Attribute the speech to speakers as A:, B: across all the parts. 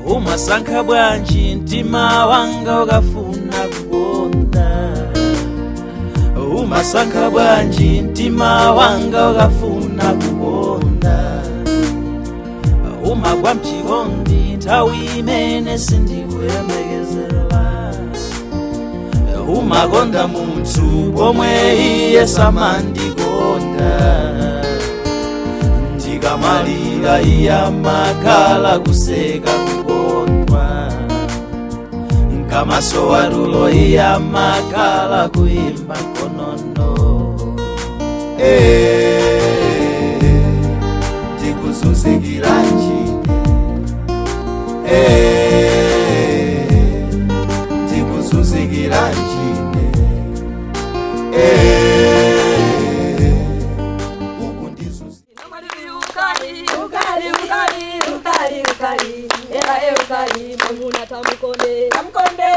A: Umasankha bwanji mtima wanga ukafuna kukonda? Umasankha bwanji mtima wanga ukafuna kukonda? Umagwa mchikondi nthawi imene sindikuyembekezera. Umakonda munthu pomwe iye samandikonda. Ndikamalira iye amakhala kuseka kukondwa. Nkamasowa tulo iye amakhala kuyimba konono. Eh, ndikuzunzikira njine. Eh, ndikuzunzikira njine. Eh, ukundizunzikira.
B: Ukali, ukali, ukali, ukali, ukali, era e ukali, mamuna tamukonde, tamukonde,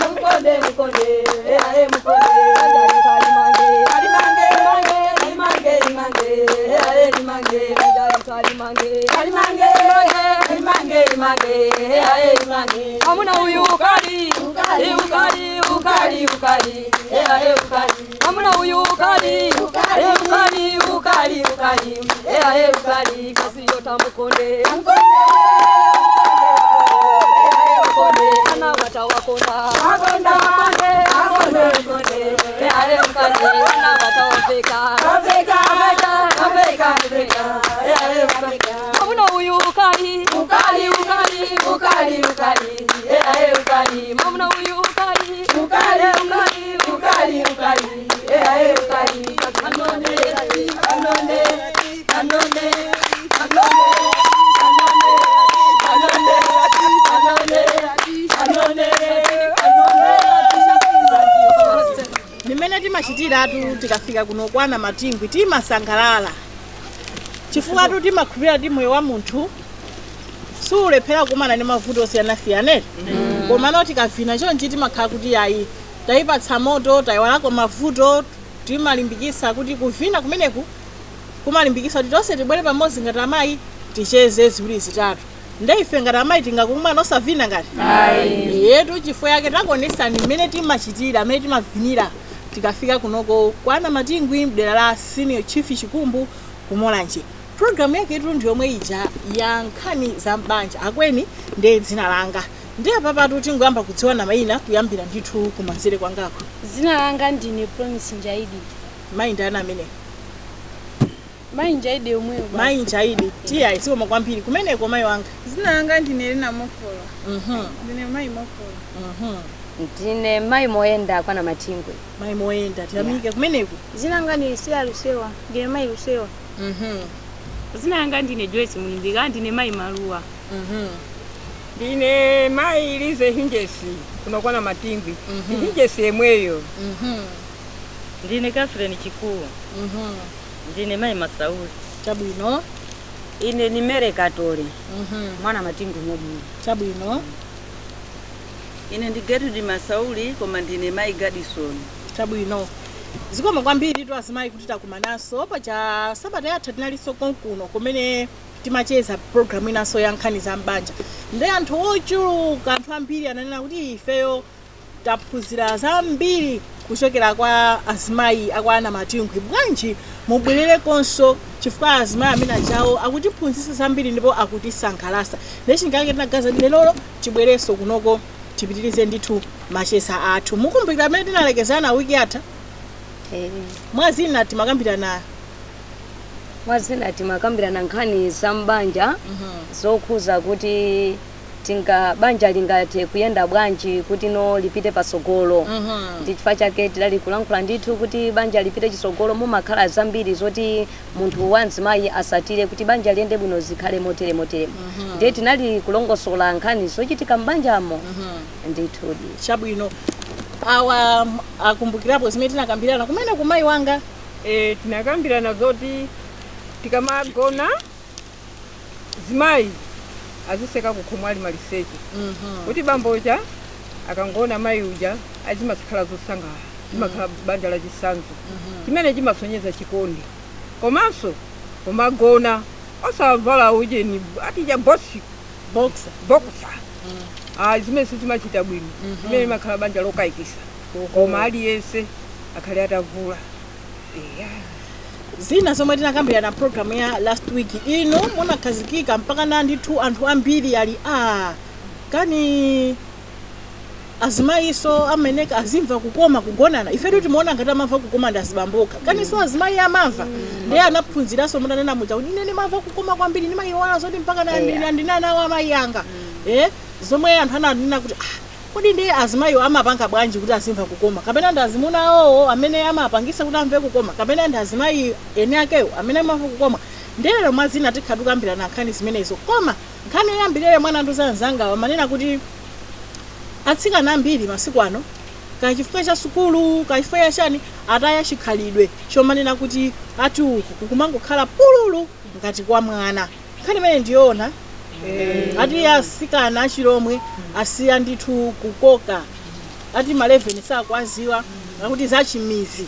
B: mukonde, mukonde, era e mukonde, andali kalimange, kalimange, mange, limange, limange, era e limange, andali kalimange, kalimange, mange, limange, limange, era e limange, mamuna uyu ukali, ukali, ukali, ukali, ukali, era e ukali, mamuna uyu ukali, ukali, ukali, ukali, ukali, era e ukali, kasiyo tamukonde, tamukonde, mukonde, ana watawakonda, wakonda, mukonde, akonde, mukonde, era e ukali, ana watawapeka, wapeka, wapeka, wapeka, era e ukali, mamuna uyu ukali, ukali, ukali, ukali, ukali, era e ukali, mamuna uyu ukali, ukali, ukali, ukali, ukali, era e ukali, anone, anone, anone, anone, anone, anone, anone, anone.
C: Nimene timachitiratu tikafika kuno kwana Matingwi, timasangalala chifukwa tu timakhulupirira ti moyo wa munthu sulephera kukumana ndi mavuto osiyanasiyana, komano tikavina chonchi timakhala kuti ayi, tayipatsa moto, tayiwalako mavuto. Timalimbikisa kuti kuvina kumeneku kumalimbikisa kuti tonse tibwere pamodzi ngati amayi, ticheze ziwiri zitatu. Nde ife ngati amayi tingakumana osavina ngati yetu? Chifukwa yake tangonesani mmene timachitira, mmene timavinira tikafika kunoko kwana Matingwi, mdera la Senior Chief Chikumbu kuMolanje. Programu yake itu ndi yomwe ija ya nkhani za mbanja. Akweni ndiye dzina langa. Ndiye papatu tingoyamba kudziwana mayina, kuyambira ndithu kumanzere kwangako.
D: Zina langa ndine Promise Njaidi.
C: Mayi ndani amene?
D: Mayi Njaidi yomweyo basi.
C: Mayi Njaidi, tiya zikomo kwambiri. Kumeneko mayi wanga?
E: Zina langa ndine Lina Mofolo. Ndine mayi Mofolo.
F: Ndine mayi Moyenda kwana Matingwe.
C: Mayi Moyenda, tiyamike. Kumeneko?
D: Zina langa ndi Lusewa Lusewa, ndine mayi Lusewa.
G: Zina langa ndine Joyce Mulimbika, ndine mayi Maluwa.
E: Ndine mayi Lize Hinjesi kuno kwana Matingwi. Hinjesi yemweyo.
G: Ndine Catherine Chikuwo. Ndine mayi Masauli.
C: Chabwino.
H: Ine ni Mere Katole, mwana Matingwi momwe.
C: Chabwino.
I: Ine ndi Gertrude Masauli, koma ndine mayi Gadison.
C: Chabwino, zikomo kwambiri tu azimayi kuti takumananso. Pacha sabata yatha tinalinso konkuno kumene timacheza programu inanso ya nkhani za mbanja, ndi anthu ochuluka, anthu ambiri ananena kuti ifeyo taphunzira zambiri kuchokera kwa azimayi akwana Matingwi, bwanji mubwererekonso chifukwa azimayi amene ajawo akutiphunzitsa zambiri ndipo akutisangalatsa. Ndechingange tinagaza lelolo tibwerenso kunoko, tipitirize ndithu macheza athu. Mukumbukira amene tinalekezana wiki yatha? Mwazina timakambirana
F: Mwazina timakambirana nkhani za mbanja zokhuza kuti tinga banja lingathe kuyenda bwanji kuti no lipite pasogolo. Ndi chifukwa chake tidali kulankhula ndithu kuti banja lipite chisogolo mumakhala zambiri zoti munthu wa mzimayi asatire kuti banja liyende bwino, zikhale motere motere. Ndiye tinali kulongosola nkhani zochitika m'banjamo ndithudi.
C: Chabwino. Awa akumbukirapo zimene tinakambirana kumene kumayi wanga?
E: E, tinakambirana zoti tikamagona zimayi aziseka kukhomwa ali maliseche, kuti bamboja akangona mayi uja azimakhala zosangalala, zimakhala banja la chisanzo chimene chimasonyeza chikondi. Komanso kumagona osavala ujeni atija bosi.
C: Boxer.
E: Boxer. Ah, zimene sizimachita bwino, zimene limakhala banja lokayikisa, koma aliyense akhale atavula. Eya.
C: Zina zomwe tinakambirana programu ya last week ino munakhazikika mpaka na ndithu anthu ambiri ali a kani azimayiso ameneka azimva kukoma kugonana. Ifetu timaona ngati amamva kukoma ndi azibamboka, kaninso azimayi amamva. Ndiye anaphunziranso mutanena muja kuti ine ndimamva kukoma kwambiri, ndimayiwala zoti mpaka ndinanawo amayi anga. Zomwe anthu ananena kuti ah, kodi ndiye azimayiwo amapanga bwanji kuti azimva kukoma, kapena ndi azimuna awowo amene amapangisa kuti amve kukoma, kapena ndi azimayi ene akewo amene amamva kukoma? Ndero mwazina tikha tikambirana nkhani zimenezo, koma nkhani yoyambirira mwana nduzanzangawa amanena kuti atsikana ambiri masiku ano, kachifukwa cha sukulu, kachifukwa cha chani, ataya chikhalidwe chomanena kuti ati uku kukumangokhala pululu ngati kwa mwana. Nkhani imene ndiyoona ati asikana achilomwe asiya ndithu kukoka, ati ma 11 sakwaziwa akuti zachimizi.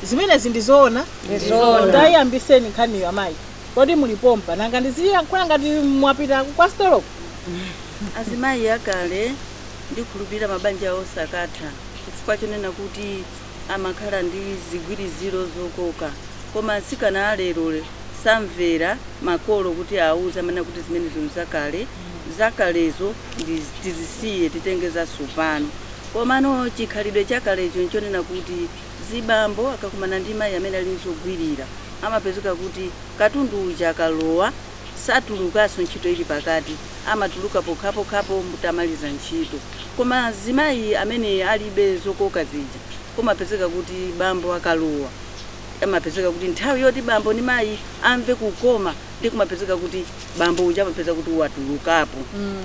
C: Zimenezi ndizoona?
F: Ndizoona.
C: Tayiyambiseni nkhaniyo amayi, kodi mulipompa nanga ndiziyankhula ngati mwapita kwa stoloko?
I: Azimayi akale ndikhulupirira mabanja awo sakatha chifukwa chonena kuti amakhala ndi zigwiriziro zokoka, koma atsikana alero samvera makolo kuti auze amene kuti zimenezo zakale zakalezo tizisiye titenge zasopano. Komano chikhalidwe chakalecho nchonena kuti zibambo akakumana ndi mayi amene ali nzogwirira amapezeka kuti katundu uja akalowa satulukanso ntchito ili pakati, amatuluka pokhapokhapo mutamaliza ntchito. Koma zimayi amene alibe zokoka zija kumapezeka kuti bambo akalowa amapezeka kuti nthawi yoti bambo ndi mayi amve kukoma ndi kumapezeka kuti bambo uja amapeza kuti watulukapo.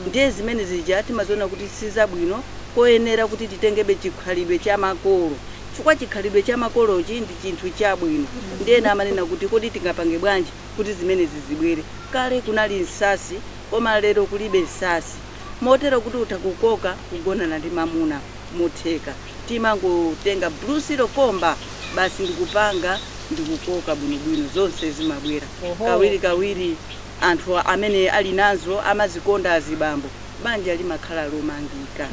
I: Ndiye zimene zija timaziona kuti sizabwino, koyenera kuti titengebe chikhalidwe cha makolo, chifukwa chikhalidwe cha makolochi ndi chinthu chabwino. Ndiye ena amanena kuti kodi tingapange bwanji kuti zimenezi zibwere? Kale kunali nsasi, koma lero kulibe nsasi, motero kuti utha kukoka kugonana ndi mamuna motheka. Timangotenga blusi lokomba basi ndikupanga ndikukoka bwinobwino, zonse zimabwera. Kawiri kawiri anthu amene ali nazo amazikonda azibambo, banja limakhala lomangika.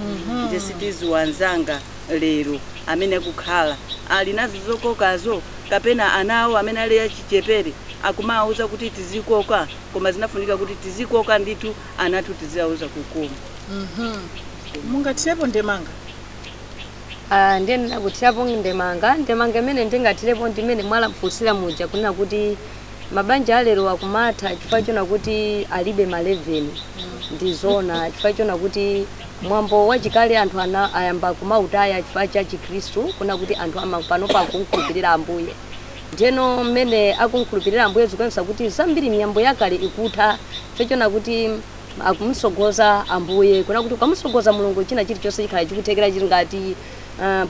I: Ndiye sitiziwanzanga lero amene akukhala ali nazo zokokazo kapena anawo amene ali achichepere akumawuza kuti tizikoka, koma zinafunika kuti tizikoka ndithu anathu tiziyauza kukoma.
C: Mungathirepo ndemanga?
F: Ah, ndiye ndinakuthirapo ndemanga. Ndemanga imene ndingathirepo ndimene mwalafunsira muja kunena kuti mabanja alero akumatha chifukwa chona kuti alibe ma 11. Ndizona, chifukwa chona kuti mwambo wachikale anthu ana ayamba kumautaya chifukwa cha chikhristu, kuna kuti anthu panopa akunkhulupirira Ambuye. Ndiyeno mmene akunkhulupirira Ambuye zikuonetsa kuti zambiri miyambo yakale ikutha, chifukwa chona kuti akumusogoza Ambuye, kuna kuti ukamusogoza Mulungu china chilichonse chikhala chikuthekera. Chili ngati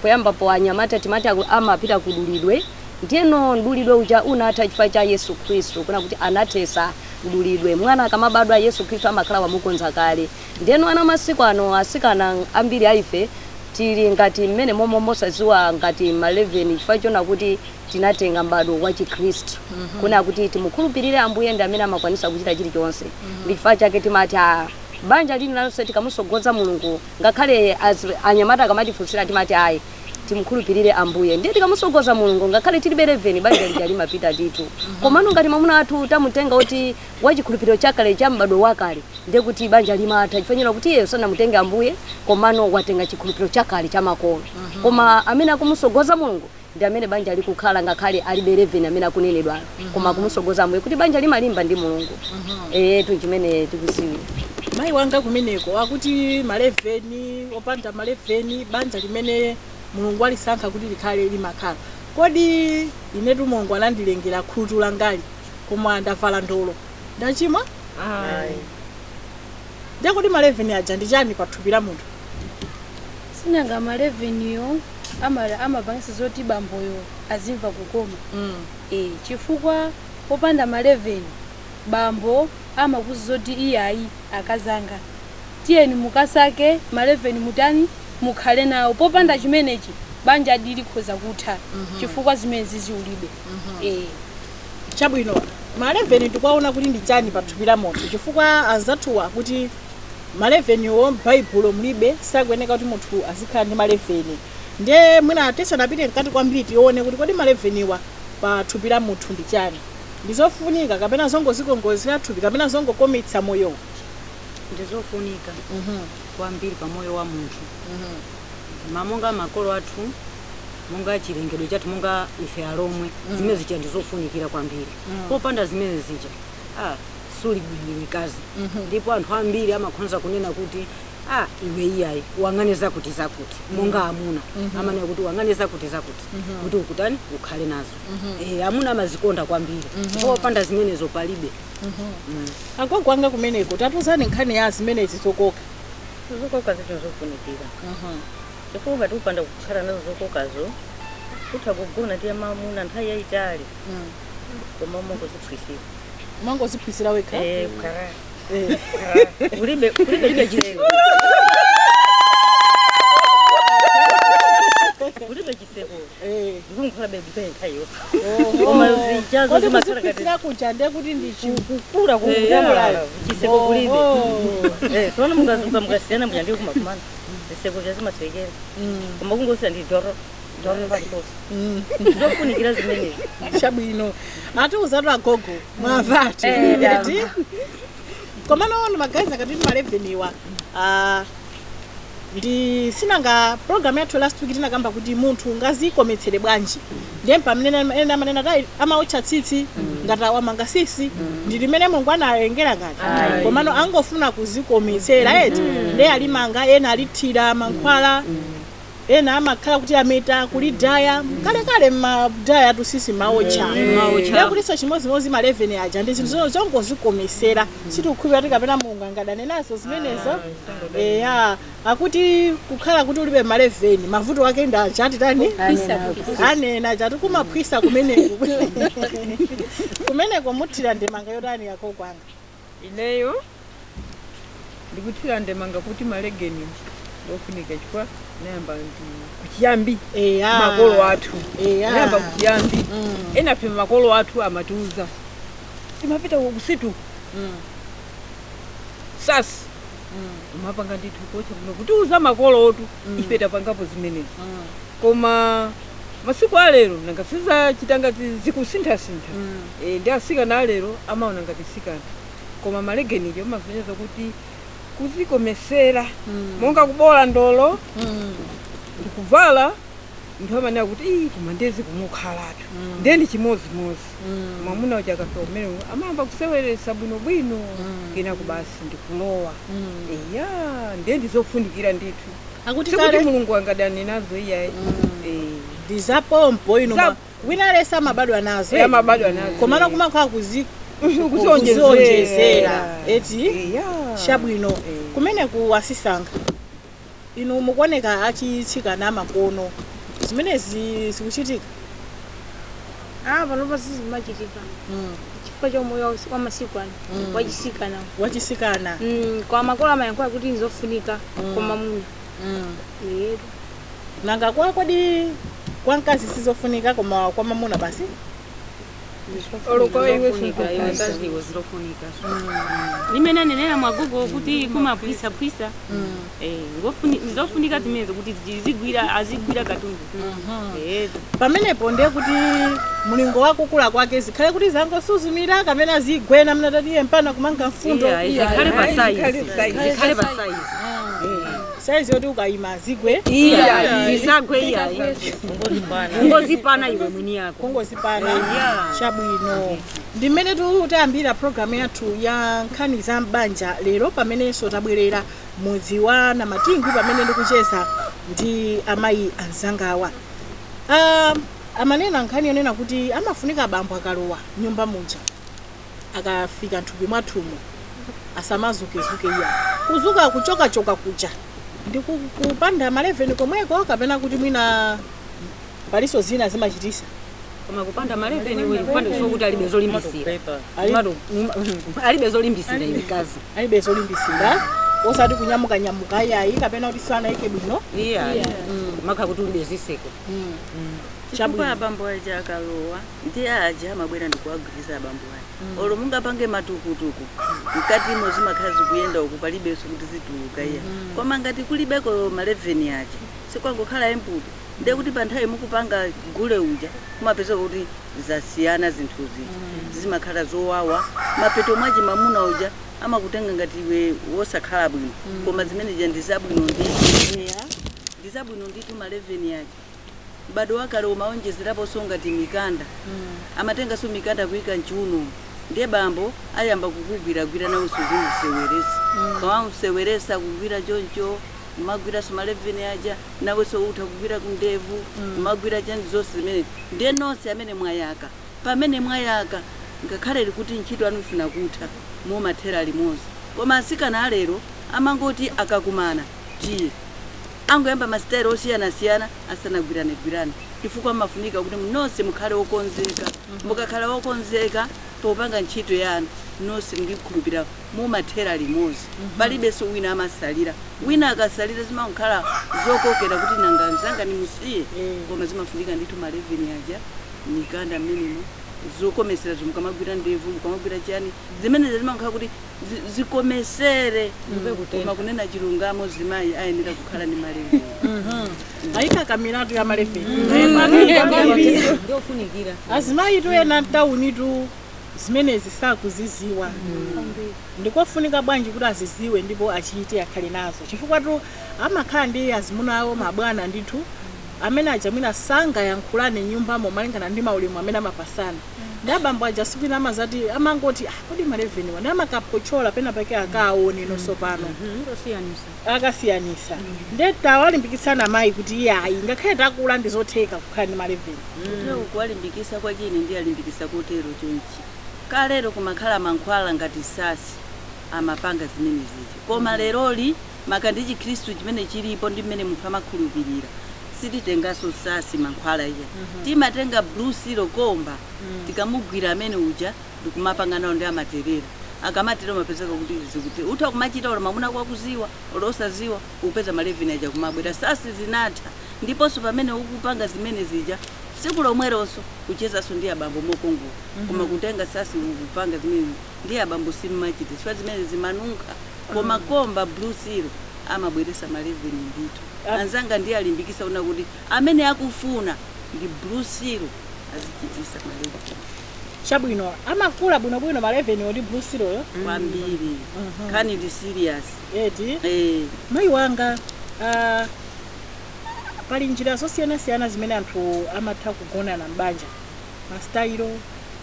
F: poyambapo anyamata timati amapita kudulidwe, ndiyeno mdulidwe uja unatha chifukwa cha Yesu Khristu, kuna kuti anathesa mdulidwe. Mwana akamabadwa Yesu Khristu amakhala wamukonza kale. Ndiyeno ana masiku ano asikana ambiri aife tili ngati mmene momwe mosaziwa ngati ma 11, chifukwa chona kuti tinatenga m'badwo wa chikhristu, kuna kuti timukhulupirire Ambuye ndi amene amakwanisa kuchita chilichonse. Ndi chifukwa chake timati banja lili nalonse tikamusogoza Mulungu, ngakhale anyamata akamatifunsira timati ayi, timukhulupirire Ambuye. Ndiye tikamusogoza Mulungu ngakhale tilibe 11 banja lija limapita ndithu. Komano ngati mwamuna athu tamutenga kuti wachikhulupiriro chakale cha m'badwo wakale, ndiye kuti banja limatha, chifukwa kuti iye sanamutenge Ambuye, komano watenga chikhulupiriro chakale cha makolo. Koma amene akumusogoza Mulungu ndi amene banja likukhala ngakhale alibe 11 amene akunenedwayo, koma akumusogoza Ambuye kuti banja limalimba ndi Mulungu. Etu chimene tikuziwira.
C: Mayi wanga kumeneko akuti ma 11 opanda ma 11 banja limene Mulungu alisankha kuti likhale limakhala. Kodi inetu Mulungu anandilengera khutu langali koma ndavala ndolo, ndachimwa? Ndiye kodi ma 11 aja ndi chani pa thupi la munthu?
D: Sinanga ma 11 yo amapangisa zoti bamboyo azimva kukoma. Chifukwa popanda ma 11 bambo amakuza zoti iyayi, akazanga tiyeni mukasake ma 11 mutani mukhale nawo. Popanda chimenechi banja likhoza kutha, chifukwa zimene ziziulibe.
C: Chabwino. Maleveni tikuwaona kuti ndi chani pa thupi la munthu, chifukwa anzathuwa kuti maleveniwo m'baibulo mulibe, sakuyeneka kuti munthu azikhala ndi maleveni. Ndiye mwina tisanapite mkati kwambiri tione kuti kodi maleveniwa pa thupi la munthu ndi chani, ndizofunika kapena zongozikongozera thupi kapena zongokometsa moyo?
H: Ndizofunika kwambiri pa moyo wa munthu. Mamonga makolo athu, monga chilengedwe chathu, monga ife alomwe, zimene zija ndizofunikira kwambiri. Popanda zimene zija suli bwino iwe kazi. Ndipo anthu ambiri amakhonza kunena kuti iwe iyayi wang'ane zakuti zakuti, monga amuna amanena kuti wang'ane zakuti zakuti kuti ukutani ukhale nazo. Amuna amazikonda kwambiri. Popanda zimenezo palibe.
C: Agogo anga kumeneko, tatiuzani nkhani ya zimenezi zokoka.
J: Zokoka zicho zofunikira, chifukwa ngati upanda kukhala nazo zokokazo utha kugona ndi amamuna nthawi yayitali koma umangoziphwisira.
C: Umangoziphwisira wekha?
J: Kukhala kulibe chiseko, kulibe chiseko, ndikungokhala bebi nthawi yonse. Koma zichazo
C: Kodi
J: zimakhala ngati
C: kuziphwisira kuja ndiye kuti ndi
J: kukula, kukula chiseko kulibe. Sono mukazuka mukasiyana muja ndiye kumakumana ziseko zyazimasekera, koma kungosiya ndi doro doro paliponse. Zofunikira zimenezi.
C: Chabwino, atiuzatu agogo, mwamvatu eti? Komano ndimaganiza ngati maleveniwa ndi sinanga program yathu last week tinakamba kuti munthu ungazikometsere bwanji, ndiye pamene ena amanena kuti amaotcha tsitsi ngati awamanga sisi, ndi limene Mulungu analengera ngati, komano angofuna kuzikometsera eti, ndiye alimanga, ena alithira mankhwala, ena amakhala kuti ameta kulidaya kalekale madaya atu sisi maotcha.
H: Maotcha.
C: Ndiye kutinso chimodzimodzi maleveni aja ndi zinthu zongozikomesera, sitikukhulupirira kuti kapena Mulungu angadane nazo zimenezo. Eya, akuti kukhala kuti ulibe maleveni mavuto ake ndi aja atitani anena chati kumaphwisa kumeneko. Kumeneko muthira ndemanga yotani agogo anga?
E: Ineyo ndikuthira ndemanga kuti malegeni ndofunika, chifukwa nayamba ndi kuchiyambi makolo athu, nayamba kuchiyambi enafe makolo athu amatiuza timapita kusitu sasi umapanga ndithu kocha kuno kutiuza makolo otu, ife tapangapo zimenezi. Koma masiku alero nanga sizachitanga zikusinthasintha. Ndi asikana alero amaona ngati sikana, koma malegenijo amasonyeza kuti kuzikomesera monga kubola ndolo ndikuvala, munthu amanena kuti ii koma ndezi kumukhalatu, ndiye ndi chimozimozi. Mwamuna uja akafika kumene amayamba kuseweresa bwinobwino, kenako basi ndikulowa. Eya, ndiye ndizofunikira ndithu.
C: Akuti
E: sikuti
C: kale
E: Mulungu angadane nazo iyayi.
C: Ndi zapompo ino wina alesa amabadwa nazo.
E: Amabadwa nazo.
C: Komano kumakhala
E: kuzionjezera.
C: Kuzionjezera eti?
E: Eya.
C: Chabwino, kumeneku asisankha inu mukuoneka achitsikana amakono, zimenezi zikuchitika?
D: Panopa sizimachitika chifukwa cha umoyo wa masiku ano wachisikana.
C: Wachisikana.
D: Kwa makolo amayankhula kuti nzofunika koma muna yetu.
C: Nanga kwa kodi kwa mkazi sizofunika koma kwa mamuna basi?
E: Oloko iwe.
H: Iwe zilofunika.
G: Limene anenera mwagogo kuti kumaphwisaphwisa, nzofunika zimenezo kuti zigwira azigwira katundu.
C: Pamenepo ndiye kuti mulingo wa kukula kwake zikhale kuti zangosuzumira kapena zigwena mnatatiye mpana kumanga mfundo?
H: Iya, zikhale pa
E: Zikhale
H: size.
E: size.
H: Zikhale pa size.
C: Saizi yoti ukayima zigwe?
H: Iya, zisagwe iyayi, ungozipana iwe mwini yako.
C: Kungozipana.
H: Iya.
C: Chabwino, ndi mmene tayambira programu yathu ya nkhani za mbanja lero, pamenenso tabwerera mudzi wa Namatingwi pamene ndikucheza ndi amayi anzangawa. Amanena nkhani yonena kuti amafunika abambo akalowa nyumba muja, akafika mthupi mwathumo asamazukezuke iya, kuzuka kuchokachoka kuja ndi kupanda maleveni komweko kapena kuti mwina paliso zina zimachitisa?
H: Koma kupanda maleveni iwe kupanda so kuti alibe zolimbisira. Alibe zolimbisira iwe kazi.
C: Alibe zolimbisira. Osati kunyamukanyamuka yayi kapena kuti sanayike bwino.
H: Iya, makha kuti ulibe ziseko.
I: Chifukwa abambo aja akalowa ndi aja amabwera ndikuwagwiriza abambo aja, olo mungapange matukutuku mkatimo zimakhala zikuyenda uku, palibenso kuti zituluka iya. Koma ngati kulibeko maleveni aja, sikwangokhala emputi, ndiye kuti pa nthawi mukupanga gule uja kumapeza kuti zasiyana zinthu zija, zimakhala zowawa. Mapeto mwachi mamuna uja amakutenga ngati iwe wosakhala bwino. Koma zimeneja ndi zabwino ndithu, ndi zabwino ndithu maleveni aja. Bado wakale umaonjezeraponso ngati mikanda, amatenganso mikanda kuyika mchiuno, ndiye bambo ayamba kukugwiragwira nawonso zimuseweresa. Kawamseweresa kugwira choncho, kumagwiranso maleveni aja, nawenso utha kugwira kundevu, kumagwira chani, zonse zimene. Ndiye nonse amene mwayaka, pamene mwayaka, ngakhale likuti ntchito anu ifuna kutha, mumathera limodzi. Koma asikana alero amangoti akakumana tiye angoyamba masitayilo osiyanasiyana asanagwiranegwirane, chifukwa mafunika kuti nonse mukhale wokonzeka. Mukakhala wokonzeka popanga ntchito yanu nonse, ndikhulupirira mumathera limodzi, palibenso wina amasalira. Wina akasalira zimakhala zokokera kuti nanga mzanga nimusiye. Koma zimafunika ndithu maleveni aja, mikanda mmenemo, zokomesera mukamagwira ndevu, mukamagwira chani, zimenezi zimakhala kuti zikomesere. Koma kunena chilungamo, zimayi ayenera kukhala ndi maleveni.
C: Ayikakamilatu ya maleveni.
H: Ndiofunikira.
C: Azimayi tu ena mtawunitu zimenezi sakuziziwa. Ndikofunika bwanji kuti aziziwe ndipo achite, akhale nazo, chifukwa tu amakhala ndi azimuna awo, mabwana ndithu amene aja mwina sangayankhulane nyumbamo malingana ndi maulemu amene amapasana ndi abambo aja. Sikwina amazati amangoti, "Ah, kodi maleveniwa?" Ndi amakaphochola pena pake akaone nonso pano.
H: Ndosiyanisa.
C: Akasiyanisa. Ndiye tawalimbikitsana amayi kuti iyayi, ngakhale takula, ndi zotheka kukhala ndi maleveni.
I: Kutero kuwalimbikisa kwachini ndi alimbikisa kotero chonchi. Kalero kumakhala mankhwala ngati sasi, amapanga zimene zija. Koma leroli maka ndi chikhristu chimene chilipo ndi mmene munthu amakhulupirira, sititenganso sasi, mankhwala iya. Timatenga blue seal komba, tikamugwira amene uja ndikumapanga nawo, ndi amaterera. Akamatera umapezeka kuti zikuti utha kumachita olo mamuna kwakuziwa olo osaziwa, upeza maleveni aja kumabwera. Sasi zinatha. Ndiponso pamene ukupanga zimene zija, tsiku lomweronso kuchezanso ndi abambo mokongola. Koma kutenga sasi ukupanga zimene ndi abambo simmachita, chifukwa zimene zimanunkha. Koma komba blue seal amabweresa maleveni ndithu. Anzanga, ndiye alimbikisa una kuti amene akufuna ndi blue seal azichitisa maleveni.
C: Chabwino, amakula bwinobwino maleveni oti blue seal-yo?
I: Kwambiri, nkhani ndi serious.
C: Eti?
I: Eh.
C: Mayi wanga, pali njira zosiyanasiyana zimene anthu amatha kugonana m'banja, masitayilo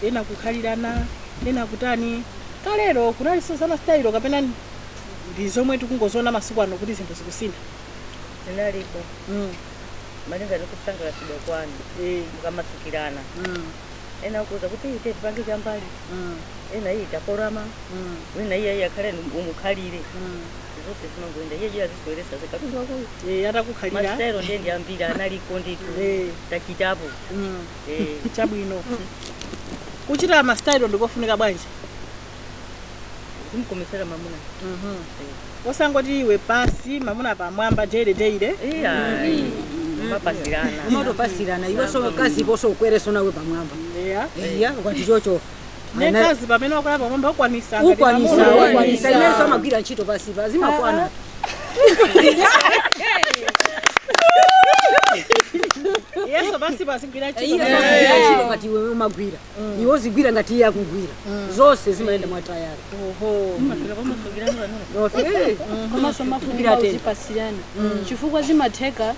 C: ena kukhalirana, ena kutani. Kalero kunalinso za masitayilo kapena ndi zomwe tikungoziona masiku ano kuti zinthu zikusintha?
J: Zinalipo, malinga ndi kusangalatsidwa kwanu mukamasukirana. Ena akuza kuti ite tipange chambali, ena iyi taporama, wina iye iye akhale umukhalire. Zonse zimangoenda, iye iye azisweresa zikatundu wakoyo.
C: Atakukhalira.
J: Masitayilo ndiye ndiyambira analiko ndithu. Tachitapo.
C: Chabwino, kuchita masitayilo ndikofunika bwanji?
J: Zimkomesera mamuna.
C: Osangoti iwe pasi, mamuna pamwamba, daily daily.
J: Iya, mapasirana.
H: Umatopasirana iwenso kaziponso ukwereso nawe pamwamba. Iya, ukati chocho.
C: Nekazi pamene wakwera pamwamba ukwanisa?
H: Ukwanisa, ukwanisa. Inenso amagwira ntchito pasipa, zimakwana.
C: Yeso pasi pasigwira.
H: Iye sazigwira ntchito ngati iwe umagwira, iwe uzigwira ngati iye akugwira, zonse zimayenda mwatayari.
C: Oho.
D: Komanso mafunika uzipasirana, chifukwa zimatheka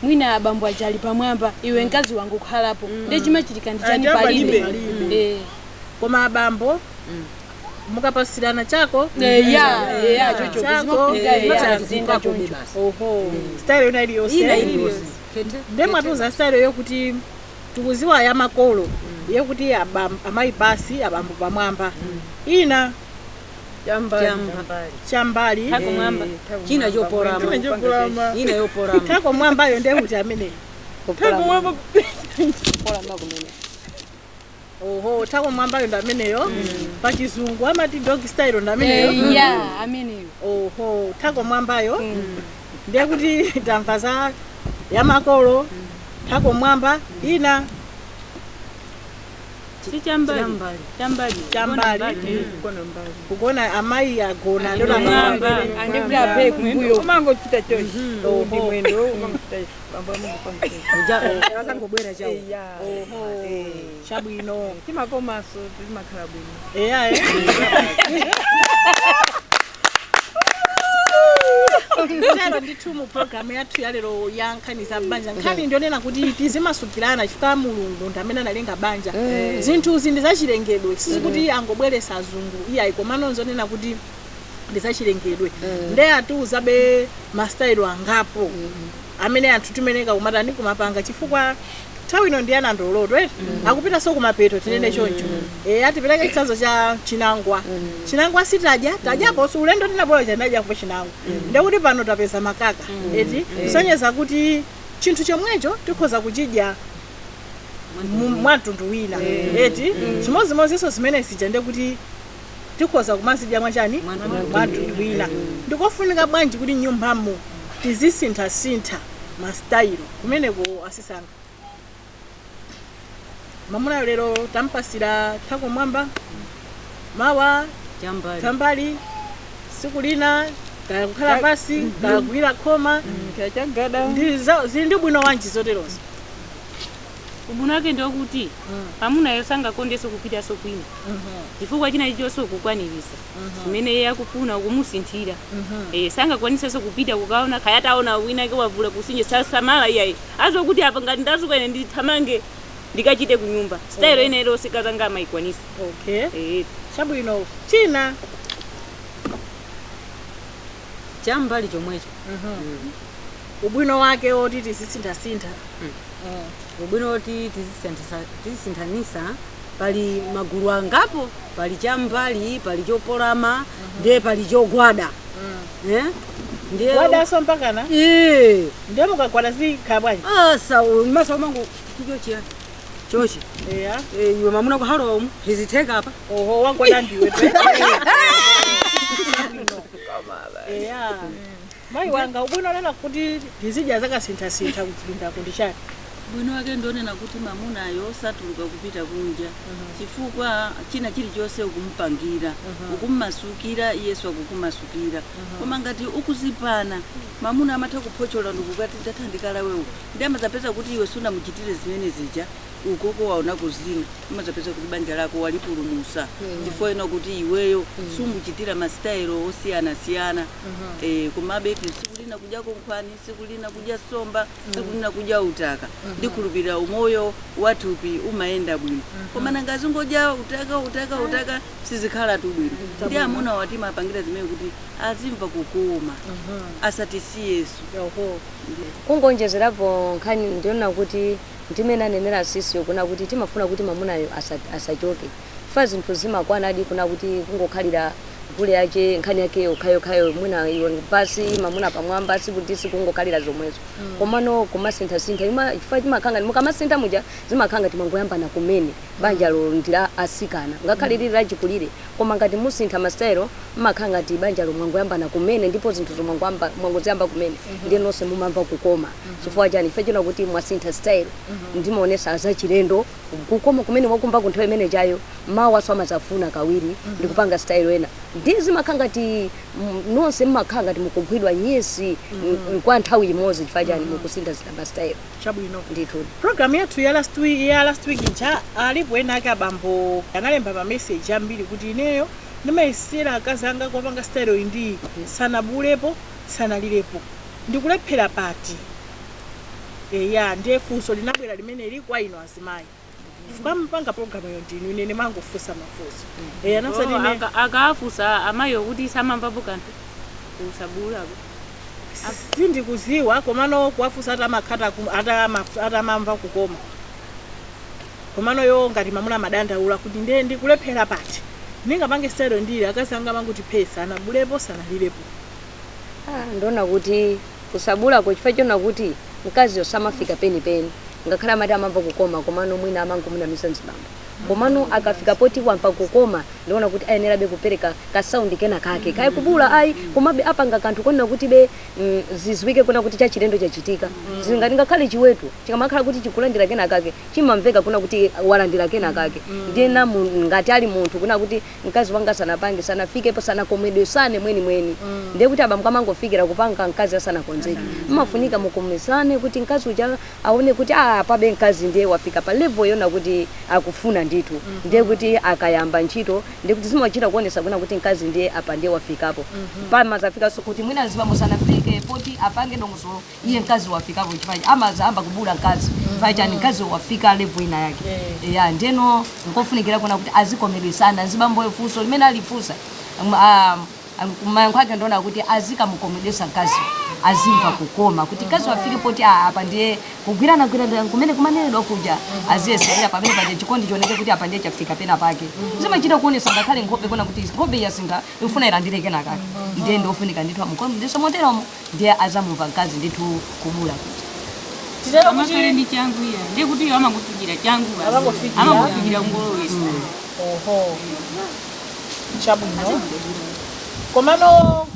D: mwina abambo aja ali pamwamba, iwe mkazi wangu ukhalapo, ndi chimachitika ndi chani? Palibe.
C: Koma abambo mukapasirana chako
D: Ya, chocho
C: chako
D: zimafunika, ziyenda choncho.
C: Oho, style ina iliyonse.
H: Ina iliyonse.
C: Nde mwatiuza style yokuti tikuziwa ya makolo yokuti amayi pasi, abambo pamwamba, ina chambali.
G: Kumwamba.
H: China choporama, ina yoporama.
C: Thako mwambayo ndiye kuti ameneyo.
G: Kumwamba.
C: Oho, thako mwambayo ndi ameneyo. Pachizungu amati dog style ndi ameneyo.
D: Ya, ameneyo.
C: Oho, thako mwambayo ndiye kuti tamva za yamakolo, thako mwamba ina.
G: Si chambali. Chambali.
C: Chambali. Kugona amayi agona.
G: Mwamba.
E: Andikuti aphe kumbuyo. Umangochita chochi. Ndi mwendo umangochita bambo amangopanga.
H: Azangobwera chawo.
C: Oho, chabwino.
E: Timakomaso timakhala bwino.
C: Eya. Tero ndithu mu programu yathu yalero ya nkhani za banja, nkhani ndionena kuti tizimasukirana chifukwa Mulungu ndi amene analenga banja. Zinthuzi ndi zachilengedwe, sizikuti angobweresa azungu iyayi, komano nzonena kuti ndi zachilengedwe. Nde atiuzabe masitayilo angapo amene anthu timeneka kumatani kumapanga, chifukwa nthawi ino ndi ana ndoloto eti akupitanso kumapeto, tinene choncho. Atipereke chitsanzo cha chinangwa. Chinangwa sitadya, tadyaponso ulendo tinapola chanadyapo chinangwa, ndekuti pano tapeza makaka eti, kusonyeza kuti chinthu chomwecho tikhoza kuchidya mwamtundu wina eti. Chimodzimodzinso zimene zija, ndekuti tikhoza kumazidya mwachani, mwamtundu wina. Ndikofunika bwanji kuti nyumbamo tizisinthasintha masitayilo kumeneko? Asisanga mamunayo lero tampasira thako mwamba, mawa
H: Chambali.
C: Chambali, siku lina kaya kukhala pasi, kaya kugwira khoma.
E: Chagada.
C: Zili ndi bwino wanji zoterozo?
G: Ubwino wake ndokuti amunayo sangakondenso kupitaso kwina, chifukwa china chilichonse ukukwanirisa chimene iye akufuna, ukumusinthira. Sangakwanisenso kupita kukaona kaya taona wina ke wavula kusinje sasamala iyayi, azokuti apa ngati ndazuka ine ndithamange ndikachite kunyumba style ine ilonse kazanga amayikwanisa.
C: Okay, chabwino. China?
H: Chambali chomwecho.
C: Ubwino wake oti tizisinthasintha?
H: Ubwino oti tizisinthanisa, pali magulu angapo: pali chambali, pali chopolama, ndiye pali chogwada. Eh? Ndiye
C: Gwadaso mpakana?
H: Eh.
C: Ndiye mukagwada zikhala bwanji?
H: Asa masa umango kicho chiya chochi.
C: Eya.
H: Eh, iwe mamuna kuhalowa umu hizitheka apa.
C: Oho, wagwada ndiwe pe. Eya, mayi wanga, ubwino lena kuti tizidya zakasinthasintha kuchipindako ndi chani?
I: Bwino wake ndionena kuti mamunayo satuluka kupita kunja, chifukwa china chilichonse ukumupangira, ukummasukira, iyesu akukumasukira. Koma ngati ukuzipana, mamuna amatha kuphochola ndikukati ndathandikala wewo, ndi amadzapeza kuti iwe sunamuchitire zimene zija ukoko waona kuzina. Amadzapeza kuti banja lako walipulumusa chifukwa ena kuti iweyo sumuchitira masitayilo osiyanasiyana. Komabe siku lina kudyako nkhwani, siku lina kudya somba, siku lina kudya utaka, ndikhulupirira umoyo wathupi umayenda bwino. Koma nanga azingodya utaka, utaka, utaka, sizikhala tu bwino. Ndi amuna watimapangira zimene kuti azimva kukoma, asatisiyesu.
C: Oho.
F: Kungonjezerapo nkhani, ndiona kuti ndimene anenera asisiyo kuna kuti timafuna kuti mamunayo asachoke fa zinthu zimakwanadi kuna kuti kungokhalira gule yache nkhani yake yokhayokhayo, mwina iwe pasi mamuna pamwamba, sikuti sikungokhalira zomwezo. Komano kumasinthasintha chifukwa chimakhanga mukamasintha muja zimakhanga timangoyambana kumene banjalo ndila asikana, ngakhale lili lachikulire, koma ngati musintha masitayilo mmakhala ngati banjalo mwangoyambana kumene, ndipo zinthu mwangoziyamba kumene, ndiye nonse mumamva kukoma. Chifukwa chani? Chifukwa chona kuti mwasintha style, ndimaonesa azachilendo kukoma kumene mwakumva kunthawi imene chayo, mawu aso amazafuna kawiri ndikupanga style ena, ndi zimakhala ngati nonse mmakhala ngati mukugwidwa nyesi kwa nthawi imodzi. Chifukwa chani? Mukusintha masitayilo.
C: Chabwino.
F: Ndithu.
C: Program yathu ya last week nja alipo ena ake abambo analemba ma message ambiri kuti ineyo ndimayesera akazi anga kuwapanga style iyi ndi sanabulepo, sanalirepo, ndikulephera pati? Eya, ndiye funso linabwera limeneli kwa inu azimayi, chifukwa mpanga program yo ndinu, ine ndimangofunsa mafunso. Eya, nakusati ine
G: Akafusa amayi kuti samamvapo kanthu usabulako.
C: Sindikuziwa, komano kuwafunsa atamakhata atamamva kukoma, komano yo ngati mamuna madandaula kuti ndiye ndikulephera pati, ndingapange style ndili akazi anga manguti phesa anabulepo, sanalirepo.
F: Ah, ndiona kuti kusabulako chifukwa chona kuti mkaziyo samafika penipeni, ngakhale amati amamva kukoma, komano mwina amangomunamisa mzibambo. Komano akafika poti wamva kukoma, ndiona kuti ayenerabe kupereka kasaundi kena kake kaye kubula ayi, komabe apanga kanthu konena kuti be zizwike kuna kuti chachilendo chachitika. Zingati ngakhale chiweto chikamakhala kuti chikulandira kena kake, chimamveka kuna kuti walandira kena kake. Ndiye na ngati ali munthu kuna kuti mkazi wanga sanapange, sanafikepo, sanakomedwesane mwenimweni, ndiye kuti abambo amangofikira kupanga mkazi asanakonzeke. Mmafunika mukomesane kuti mkazi uja aone kuti ah, pabe mkazi ndiye wafika pa level yona kuti akufuna ndithu. Ndiye kuti akayamba ntchito, ndiye kuti zimachita kuonesa kuna kuti mkazi ndiye apa ndiye wafikapo. Pamazafika so kuti mwina zibambo sanafike poti apange dongosolo, iye mkazi wafikapo, chifukwa amazayamba kubula mkazi pachani, mkazi wafika level ina yake ya. Ndeno nkofunikira kuna kuti azikomedwesana zibambo. Funso limene alifunsa, mayankho ake ndiona kuti azikamukomedwesa mkazi, azimva kukoma kuti mkazi wafike poti ah, apa ndiye kugwirana gwirana kumene kumanenedwa kuja, aziyeserera pamene paja chikondi chioneke kuti apa ndiye chafika pena pake. Zimachita kuonesa ngakhale nkhope kuna kuti nkhope yasintha, ifuna ilandire kena kake. Ndiye ndofunika ndithu amukomedwesa moteromo, ndiye azamumva mkazi ndithu kubula kuti
C: Titero
G: Amakale
C: kuti
G: ndi changu iya, ndiye kuti iyo amangofikira changu basi.
C: Amangofikira.
G: Amangofikira kungolowesa.
C: Oho, chabwino. Komano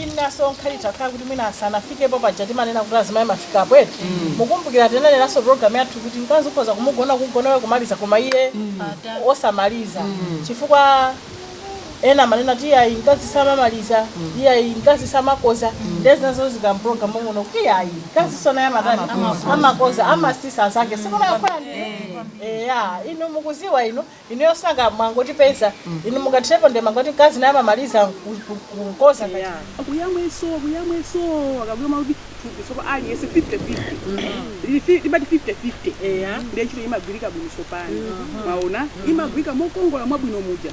C: inaso nkhali takhala kuti mwina asanafikepo paja timanena kuti azimayi mafikapo eti. Mukumbukira tinanenaso program yathu kuti mkazi ukhoza kumugona kugona we kumaliza, koma iye osamaliza, chifukwa ena amanena kuti iyayi, mkazi samamaliza, iyayi, mkazi samakoza. Ndiye zinazo zikampulogalamu muno kuti iyayi, mkazi sona yamatani, amakoza, amasisa zake sikunayakhula eya. Inu mukuziwa, inu inuyo sanga mwangotipeza inu mukathirepo nde mangoti mkazi naye amamaliza kukoza kati.
K: Akuyamweso, akuyamweso, akakuyama kuti thupi sopa aliyense 50-50, limati 50-50. Ndiye ntchito imagwirika bwino sopano, mwaona, imagwirika mokongola mwabwino muja.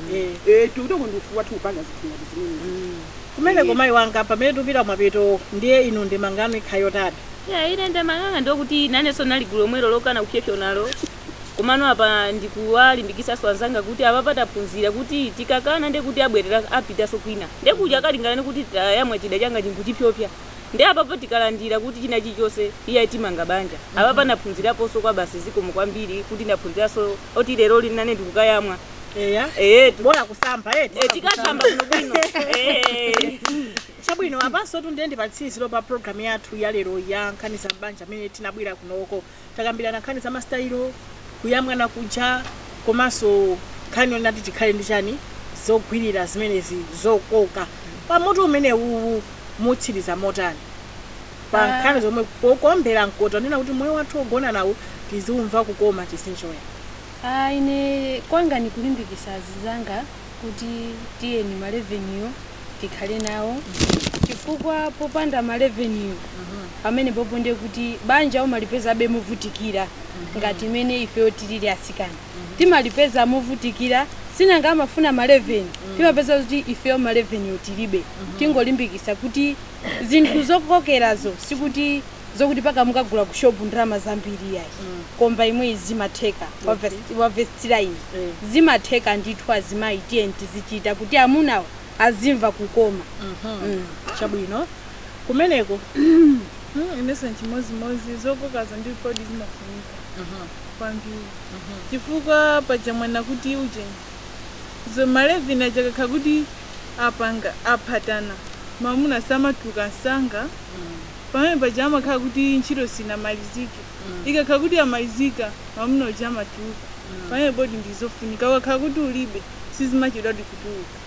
K: Tutoko ndiufu wathu upanga zinthu ngati zimenezi.
C: Kumene mayi wanga, pamene tupita mapeto, ndiye inu ndemangano ikhayo tani?
G: Ya, ine ndemanganga ndokuti nanenso nali gulu lomwelo lokana kupyopyonalo, komano apa ndikuwalimbikisaso anzanga kuti apa pataphunzira kuti tikakana nde kuti abwerera apitaso kwina, nde kuja akalingana kuti tayamwa chida changa chinkuchipyopya. Nde apapo tikalandira kuti china chilichonse iye timanga banja. Apa panaphunziraponso kwa basi, zikomo kwambiri kuti ndaphunziranso oti lero linane ndikukayamwa.
C: Eya. Bola kusamba eti.
G: Tikasamba bwino bwino.
C: Chabwino, apanso tundiye ndipatsiziro pa program yathu ya lero ya nkhani za mbanja. Amene tinabwera kunoko takambirana nkhani za masitayilo, kuyamwana kuja, komanso nkhani yonati tikhale ndi chani, zogwirira zimenezi zokoka. Pamutu umene uwu mutsiriza motani pa nkhani zomwe pokombera mkoto nena kuti moyo wathu ogona nawo tiziumva kukoma, tizinjoya?
D: Ah, ine kwanga nikulimbikisa azizanga kuti tiyeni maleveniyo tikhale nawo, chifukwa popanda maleveniyo pamene popo ndiye kuti banja umalipezabe movutikira. Ngati imene ifeyo tilili asikana timalipeza movutikira, sinanga amafuna maleveni, timapeza kuti ifeyo maleveniyo tilibe. Tingolimbikisa kuti zinthu zokokerazo sikuti zokuti paka mukagula ku shopu ndalama zambiri yayi, komba imwe zimatheka wa Vaseline zimatheka ndithu. Azimayi tiye tizichita kuti amunawo azimva kukoma.
C: Chabwino, kumeneko?
L: Inenso nchimozimozi, zokokazo ndi podi zimafunika kwambiri, chifukwa paja mwana kuti uje zo malevini achakakha kuti apanga aphatana, mamuna samatuka msanga. Pamene paja amakhala kuti ntchito sinamalizike. Ikakhala kuti amalizika, mamuna uja amatuka pamene podi. Ndizofunika, ukakhala kuti ulibe sizimachedwadi kutuluka.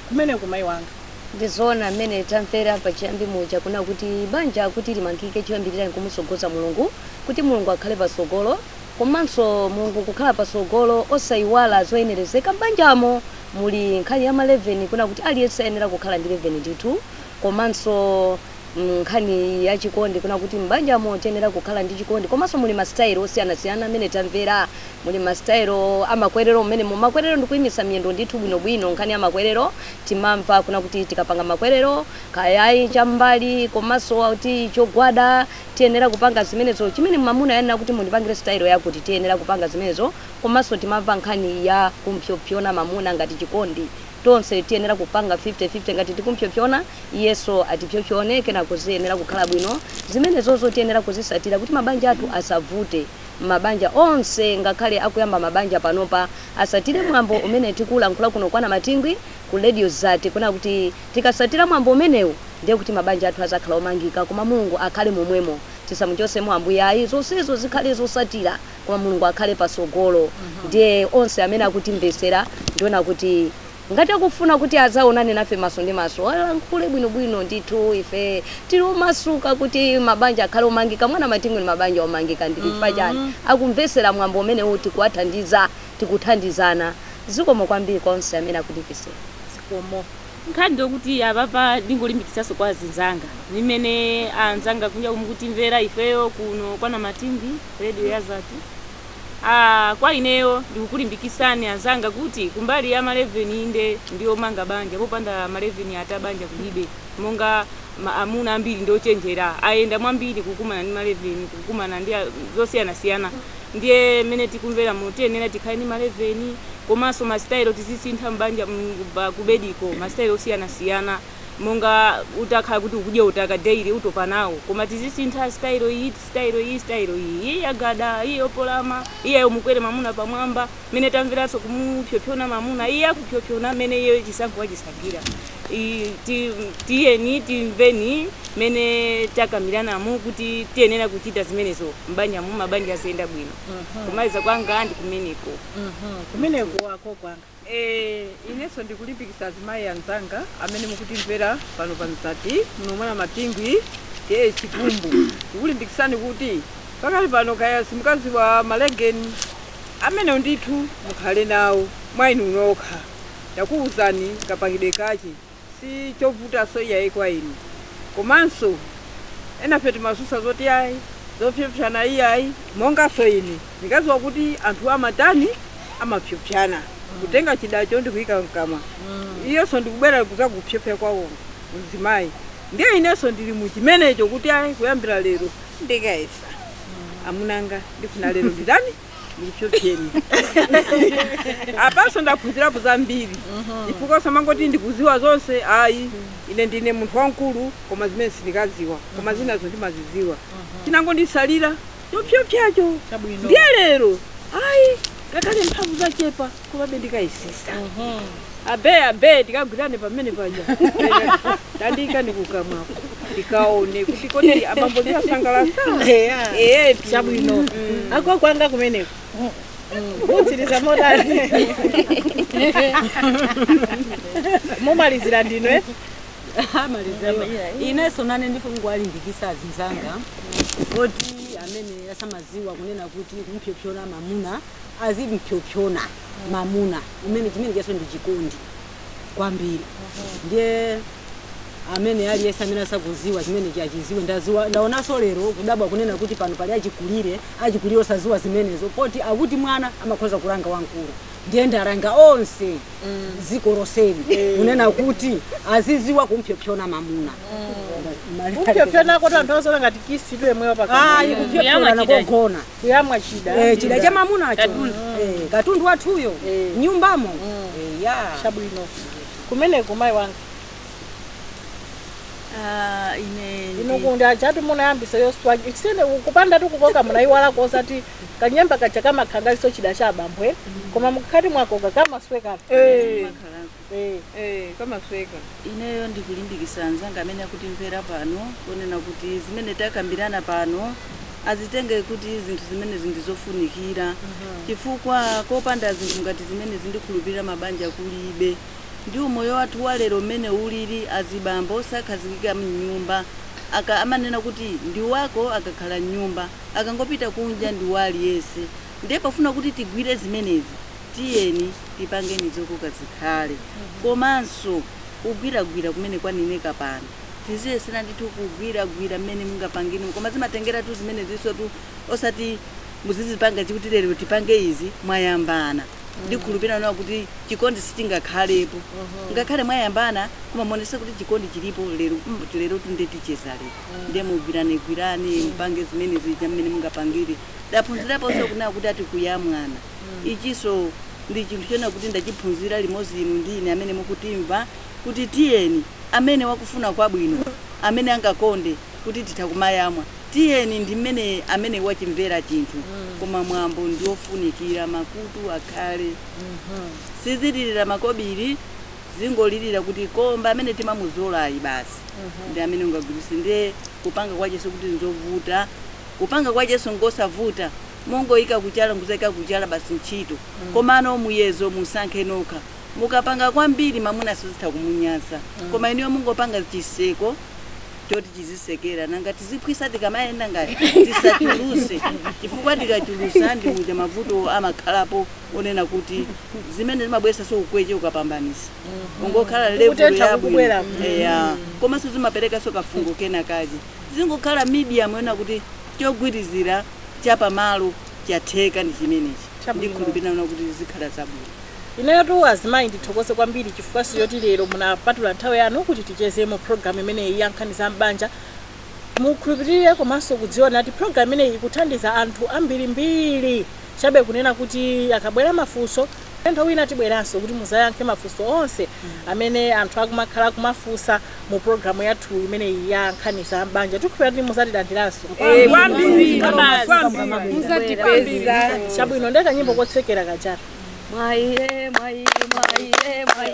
C: Kumeneko mayi wanga?
F: Ndizoona mmene tamvera pachiyambi muja kuna kuti banja kuti limangike, choyambirira nkumusogoza Mulungu, kuti Mulungu akhale pasogolo. Komanso Mulungu kukhala pasogolo, osayiwala zoyenerezeka m'banjamo. Muli nkhani ya maleveni, kuna kuti aliyense ayenera kukhala ndi leveni ndithu. Komanso nkhani ya chikondi, kuna kuti m'banjamo tiyenera kukhala ndi chikondi. Komanso muli masitayilo osiyanasiyana amene tamvera, muli masitayilo amakwerero mmene mu makwerero ndikuyimisa miyendo ndithu bwinobwino. Nkhani ya makwerero timamva kuna kuti tikapanga makwerero kayayi cham'mbali komanso kuti chogwada, tiyenera kupanga zimenezo. Chimene mamuna ayenera kuti mundipangire style yakuti tiyenera kupanga zimenezo. Komanso timamva nkhani ya kumpyopyona mamuna ngati chikondi. Tonse tiyenera kupanga 50-50. Ngati tikumpyopyona, iyeso atipyopyone, kenako ziyenera kukhala bwino. Zimenezozo tiyenera kuzisatira kuti mabanja athu asavute. Mabanja onse, ngakhale akuyamba mabanja panopa, asatire mwambo umene tikulankhula kuno kwa Namatingwi ku Radio Zati, kuna kuti tikasatira mwambo umenewu ndiye kuti mabanja athu azakhala omangika. Koma Mulungu akhale momwemo, tisamuchosemo Ambuye ayi. Zonsezo zikhale zosatira, koma Mulungu akhale pasogolo. Ndiye onse amene akutimvesera, ndiona kuti ngati akufuna kuti azaonane nafe maso ndi maso, alankhule bwinobwino ndithu. Ife tili omasuka kuti mabanja akhale omangika. Mwana Matingwi ni mabanja omangika ndilifa chani akumvesera mwambo umenewu, tikuwathandiza, tikuthandizana. Zikomo kwambiri kwa onse amene akutimvesera.
C: Zikomo.
G: Nkhani ndokuti apapa ndingolimbikitsanso kwa azinzanga nimene anzanga kunja kumukutimvera ifeyo kuno kwa Namatingwi, Radio ya Zati. Kwa ineyo ndikukulimbikitsani anzanga kuti kumbali ya maleveni, inde ndiyo manga banja. Popanda maleveni ata banja kulibe. Monga amuna ambiri ndochenjera, ayenda mwambiri kukumana ndi maleveni, kukumana ndi zosiyanasiyana. Ndiye mene tikumvera mu tiyenera tikhale ndi maleveni, komanso masitayilo tizisintha mbanja kubediko, masitayilo osiyanasiyana. Monga utakhala kuti ukudya utaka daily, utopa nawo, koma tizisintha style iyi, style iyi, style iyi, iyi yagada, iyi yopolama, iye mukwere mamuna pamwamba. Mene tamveranso kumupyopyona mamuna, iye akupyopyona mene iye chisankho wachisankhira. Tiyeni timveni mene takambiranamu kuti tiyenera kuchita zimenezo mbanja mu mabanja aziyenda bwino. Kumaliza kwanga ndi kumeneko.
C: Kumeneko wako kwanga.
E: Inenso ndikulimbikitsa azimayi anzanga amene mukutimvera pano pa Mzati muno mwana Matingwi tiye Chikumbu, ndikulimbikitsani kuti pakali pano kaya simukazi wa malegeni amene ndithu mukhale nawo mwa inu nokha. Ndakuwuzani kapangidwe kache, si chovutanso iyayi kwa inu. Komanso enafe timasusa zoti ayi, zopyopyana iyayi. Monganso ine ndikaziwa kuti anthu amatani, amapyopyana, kutenga chidacho ndikuyika mkamwa, iyonso ndikubwera kuzakupyopya kwawo mzimayi. Ndiye inenso ndili muchimenecho kuti ayi, kuyambira lero ndikayesa amunanga, ndifuna lero nditani, ndikupyopyeni. Apanso ndaphunzirapo zambiri, chifukwa samangoti ndikuziwa zonse ayi. Ine ndine munthu wamkulu, koma zimene sindikaziwa, koma zinazo ndimaziziwa. Chinangondisalira chopyopyacho. Ndiye lero ayi, ngakhale mphamvu zachepa, komabe ndikayisisa. Abe abe, tikagwirane pamene paja, tandika ndikukamwako, ndikaone kuti kodi abambo ndiasangalasa.
C: Eya, chabwino. Ako kwanga kumeneko mutsiriza modani? Mumalizira ndinu, eh?
H: Inenso nane ndifuna kuwalimbikitsa azinzanga oti amene asamaziwa kunena kuti kumpyopyona mamuna, azimpyopyona mamuna umene chimene chaso ndi chikondi kwambiri. Ndiye amene aliyense amene asakuziwa chimene chachiziwe. Ndaziwa, ndaonanso lero kudabwa kunena kuti pano pali achikulire, achikulire osaziwa zimenezo, poti akuti mwana amakhoza kulanga wamkulu. Ndiye ndalanga onse dziko lonseli kunena kuti aziziwa kumpyopyona mamuna.
C: Kupyopyona kuti anthu azona ngati kiss yemweyo pakamwa.
H: Ayi, kupyopyona kogona.
C: Kuyamwa chida.
H: Chida cha mamunacho. Katundu wathuyo nyumbamo. Ya.
C: Chabwino. Kumeneko mayi wanga.
I: Ah, ine
C: Ino kundi achati munayambisa yoswa isene kupanda tukukoka, munayiwala kosati kanyemba kacha kamakhangaliso chida cha abambwe, koma mukhati mwakoka kamasweka.
E: Kamasweka.
I: Ineyo ndikulimbikitsa anzanga amene akutimvera pano kunena kuti zimene takambirana pano azitenge kuti zinthu zimene ndizofunikira, chifukwa kopanda zinthu ngati zimene zindikhulupirira mabanja kulibe. Ndi umoyo wathu wa lero mmene ulili, azibambo sakhazikika mnyumba. Aka amanena kuti ndi wako akakhala mnyumba, akangopita kunja ndi wa aliyense. Ndiye pafuna kuti tigwire zimenezi, tiyeni tipangeni zokoka zikhale, komanso kugwiragwira kumene kwaneneka pano, tiziyesera ndithu kugwiragwira mmene mungapangeni, koma zimatengera tu zimene zisotu, osati muzizipanga chikuti lero tipange izi mwayambana. Ndikhulupirira nawo kuti chikondi sichingakhalepo ngakhale mwayambana, koma muonese kuti chikondi chilipo lero. Lero tunde ticheza lero, ndiye mugwirane gwirane, mupange zimene zija mmene mungapangire. Ndaphunziraponso kunena kuti ati kuyamwana ichiso. Ndi chinthu chena kuti ndachiphunzira limodzi inu ndi ine amene mukutimva, kuti tiyeni amene wakufuna kwabwino, amene angakonde kuti titha kumayamwa, tiyeni ndi mmene amene wachimvera chinthu. Koma mwambo ndiofunikira makutu akhale sizililira makobiri, zingolirira kuti komba amene timamuzolayi basi ndi amene ungagwiritse. Ndiye kupanga kwacheso kuti nzovuta, kupanga kwacheso ngosavuta, mongoyika kuchala, nguzayika kuchala basi ntchito. Komano muyezo musankhe nokha. Mukapanga kwambiri mamuna sizitha kumunyasa. Koma inuyo mungopanga chiseko choti chizisekera, nanga tiziphwisa tikamayenda ngati tisachuluse, chifukwa tikachulusa ndi muja mavuto amakhalapo onena kuti zimene zimabweresa so ukweche ukapambanisa ungokhala level
C: Kutentha
I: yabwino.
C: kukubwera.
I: Eya, komanso zimaperekanso kafungo kena kaje. Zingokhala medium yona kuti chogwirizira chapamalo chatheka ndi chimenechi.
C: Chabwino.
I: Ndikhulupirira kuti zikhala zabwino.
C: Ineyo azimayi ndithokoze kwambiri chifukwa siyoti lero munapatula nthawi yanu kuti ticheze mu programu imeneyi ya nkhani za mbanja. Mukhulupirire komanso kudziona kuti programu imeneyi ikuthandiza anthu ambirimbiri, chabe kunena kuti akabwera mafunso nthawi wina tibweranso kuti muzayankhe mafunso onse amene anthu akumakhala kumafunsa mu programu yathu imeneyi ya nkhani za mbanja. Tikhulupirira kuti muzatilandiranso.
K: Kwambiri, kwambiri.
E: Muzatipeza.
C: Chabwino, ndeka nyimbo kotsekera kachatu.
F: Mwaire, mwaire, mwaire, mwaire, mwaire,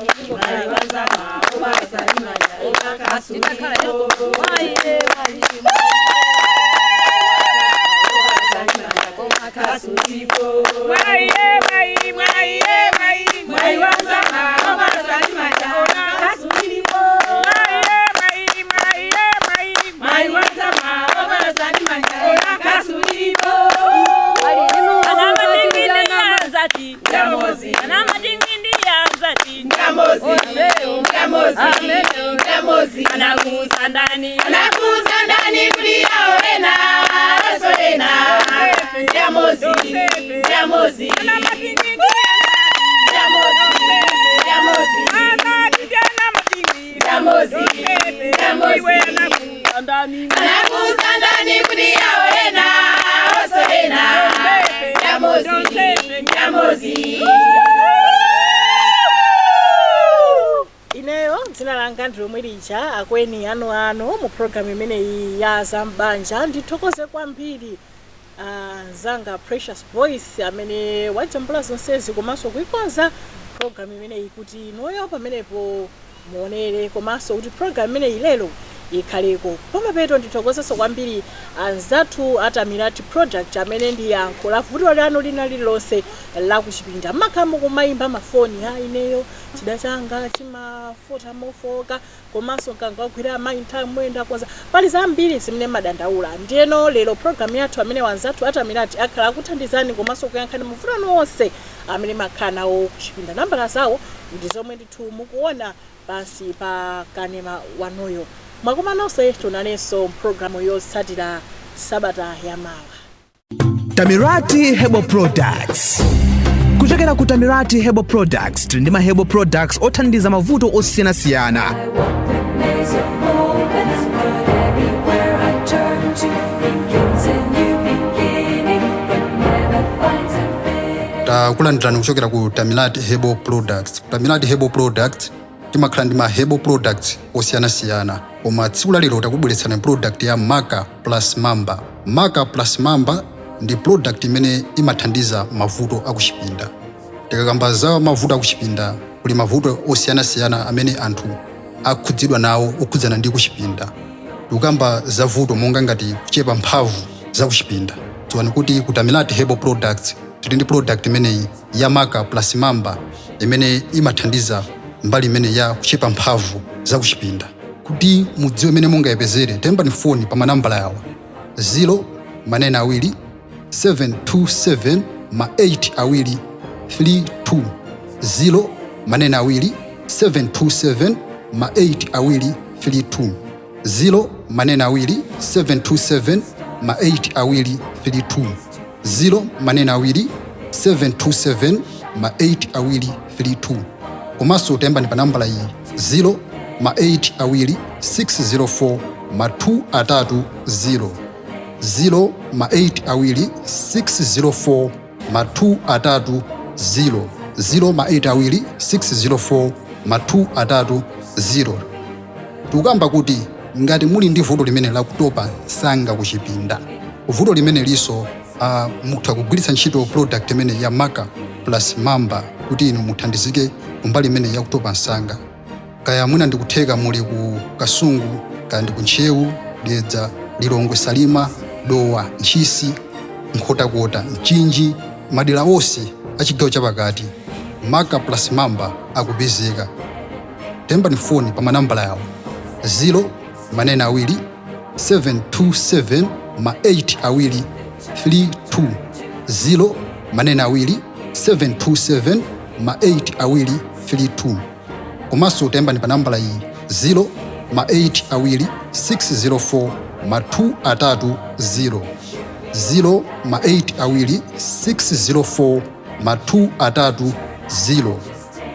K: Mwaiye, mwai, mwaiye, mwai, mwai wazama, ona kasulipo. Mwaiye, mwai, mwaiye, mwai, mwai wazama, ona kasulipo.
G: Anakuza ndani kuti yaolena asolena Njamozi, Njamozi, Njamozi, Njamozi, Njamozi, Njamozi. Anakuza ndani kuti yaolena asolena Njamozi, Njamozi.
C: Ineyo dzina langa ndi lomwe lija, akweni anu ano mu programu imeneyi ya zambanja. Ndithokoze kwambiri nzanga Precious Voice amene wajambula zonsezi komanso kuikonza programu imeneyi kuti inuyo pamenepo muonere, komanso kuti programu imeneyi lero ikhaleko. Pamapeto ndithokozenso kwambiri anzathu atamirati Project amene ndi yankho la vuto lanu lina lililonse la kuchipinda. Mmakhala mukumayimba mafoni, ha, ineyo chida changa chimafota mofoka, komanso nkangagwira amayi nthawi moyenda konza, pali zambiri zimene madandaula. Ndiyeno lero programu yathu amene wanzathu atamirati akhala akuthandizani komanso kuyankhani mavuto anu onse amene makhala nawo kuchipinda. Nambala zawo ndi zomwe ndithu mukuona pansi pa kanema wanuyo. Mwakoma nonse, tionanenso mpulogalamu yotsatira sabata yamawa.
M: Tamirati Herbal Products. Kuchokera ku Tamirati Herbal Products tili ndi ma herbal products othandiza mavuto osiyanasiyana.
N: Maze of moments, but everywhere I turn to begins a new beginning, but never finds a finish.
O: Takulandirani kuchokera ku Tamirati Herbal Products. Tamirati Herbal Products timakhala ndi ma herbal products osiyanasiyana, koma tsiku la lero takubweretsani product ya Maka Plus Mamba. Maka Plus Mamba ndi product imene imathandiza mavuto akuchipinda. Tikakamba za mavuto akuchipinda, kuli mavuto osiyanasiyana amene anthu akhudzidwa nawo okhudzana ndi kuchipinda. Tikukamba za vuto monga ngati kuchepa mphamvu za kuchipinda. Dziwani kuti ku Tamirati Herbal Products tili ndi product imeneyi ya Maka Plus Mamba imene imathandiza mbali imene ya kuchepa mphamvu za kuchipinda. Kuti mudziwe imene mungayipezere, tembani foni pa manambala yawa: 0 manena awiri 727 ma 8 awiri 32, 0 manena awiri 727 ma 8 awiri 32, 0 manena awiri 727 ma 8 awiri 32, 0 manena awiri 727 ma 8 awiri 32. Komanso tayambani pa nambala iyi: 0 ma 8 awiri 604 ma 2 atatu 0, 0 ma 8 awiri 604 ma 2 atatu 0. 0 ma 8 awiri 604 ma 2 atatu 0. Tikukamba kuti ngati muli ndi vuto limene lakutopa msanga kuchipinda, vuto limene liso mutha kugwiritsa ntchito product imene ya Maka plus Mamba kuti inu muthandizike kumbali imene yakutopa msanga. Kaya mwina ndikutheka muli ku Kasungu, kaya ndi ku Ntcheu, Dedza, Lilongwe, Salima, Dowa, Ntchisi, Nkhotakota, Mchinji, madera onse a chigawo chapakati, Maka plus Mamba akupezeka. Taimbani foni pa manambala yawo: 0 manena awiri 727 ma 8 awiri 32, 0 manena awiri 727 ma 8 awiri 32. Komanso taimbani pa nambala iyi: 0 ma 8 awiri 604 ma 2 atatu 0, 0 ma 8 awiri 604 ma 2 atatu 0.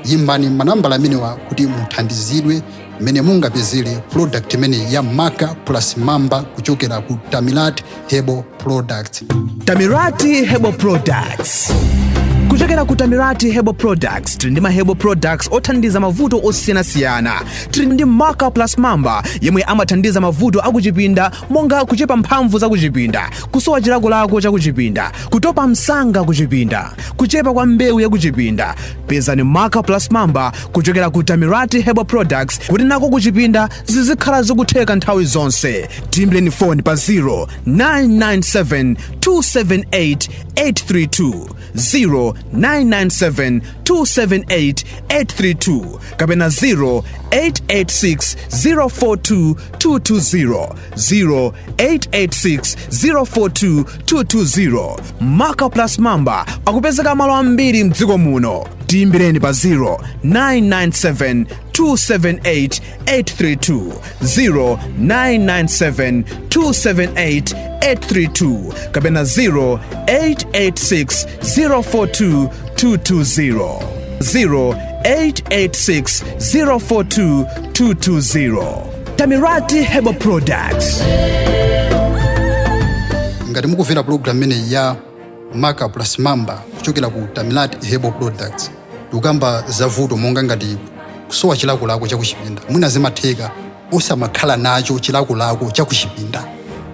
O: Yimbani manambala amenewa kuti muthandizidwe mmene mungapezere product imene ya Maka plus Mamba kuchokera ku Tamirat Herbal Products.
M: Tamirati Herbal Products. Kuchokera ku Tamirati Herbal Products tili ndi ma herbal products othandiza mavuto osiyanasiyana. Tili ndi Maka plus Mamba yemwe amathandiza mavuto akuchipinda monga kuchepa mphamvu za kuchipinda, kusowa chilakolako cha kuchipinda, kutopa msanga kuchipinda, kuchepa kwa mbewu ya kuchipinda. Pezani Maka plus Mamba kuchokera ku Tamirati Herbal Products kuti nako kuchipinda zizikhala zikutheka nthawi zonse. Tiyimbireni foni pa 0997 278 832, 0997 278 832 kapena 0886 042 220, 0886 042 220. Maka plus Mamba akupezeka malo ambiri mdziko muno. Tiyimbireni pa 0997 278 832, 0997 278 832 kapena 0886 042 220, 0886 042 220. Tamirati Herbal Products.
O: Ngati mukumvera program imeneyi ya Maka plus Mamba kuchokera ku Tamirat Herbal Products, tikukamba za vuto monga ngati kusowa chilakolako chakuchipinda. Mwina zimatheka osamakhala nacho chilakolako chakuchipinda.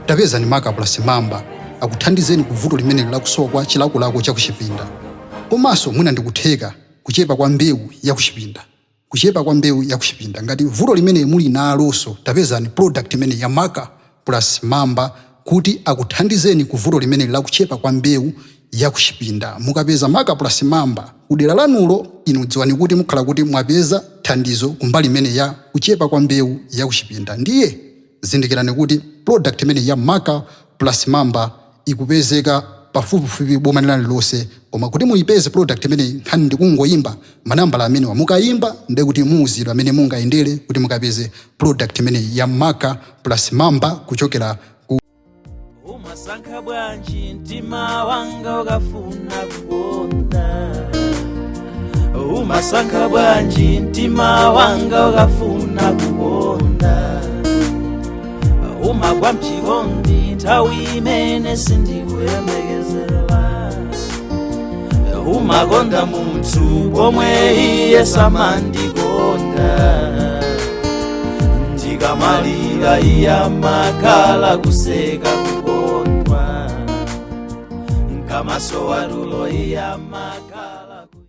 O: Tapezani Maka plus Mamba akuthandizeni ku vuto limene lakusowa kwa chilakolako chakuchipinda. Komanso mwina ndikutheka kuchepa kwa mbewu yakuchipinda, kuchepa kwa mbewu yakuchipinda, ngati vuto limene muli nalonso, tapezani product imene ya Maka plus Mamba kuti akuthandizeni ku vuto limene lakuchepa kwa mbewu yakuchipinda. Mukapeza Maka plus Mamba kudera lanulo, inu dziwani kuti mukhala kuti mwapeza thandizo kumbali imene ya kuchepa kwa mbewu yakuchipinda. Ndiye zindikirani kuti product imene ya Maka plus Mamba ikupezeka pafupifupi boma lililonse, koma kuti muyipeze product imene, nkhani ndikungoyimba manambala amenewa. Mukayimba ndiye kuti muuzidwa amene mungayendere kuti mukapeze product imene ya Maka plus Mamba kuchokera ku
A: Umasankha bwanji mtima wanga ukafuna kukonda? Umasankha bwanji mtima wanga ukafuna kukonda? Umagwa mchikondi nthawi imene sindikuyembekezera. Umakonda munthu pomwe iye samandikonda. Ndikamalira iye amakhala kuseka kukondwa. Nkamasowa tulo iye amakhala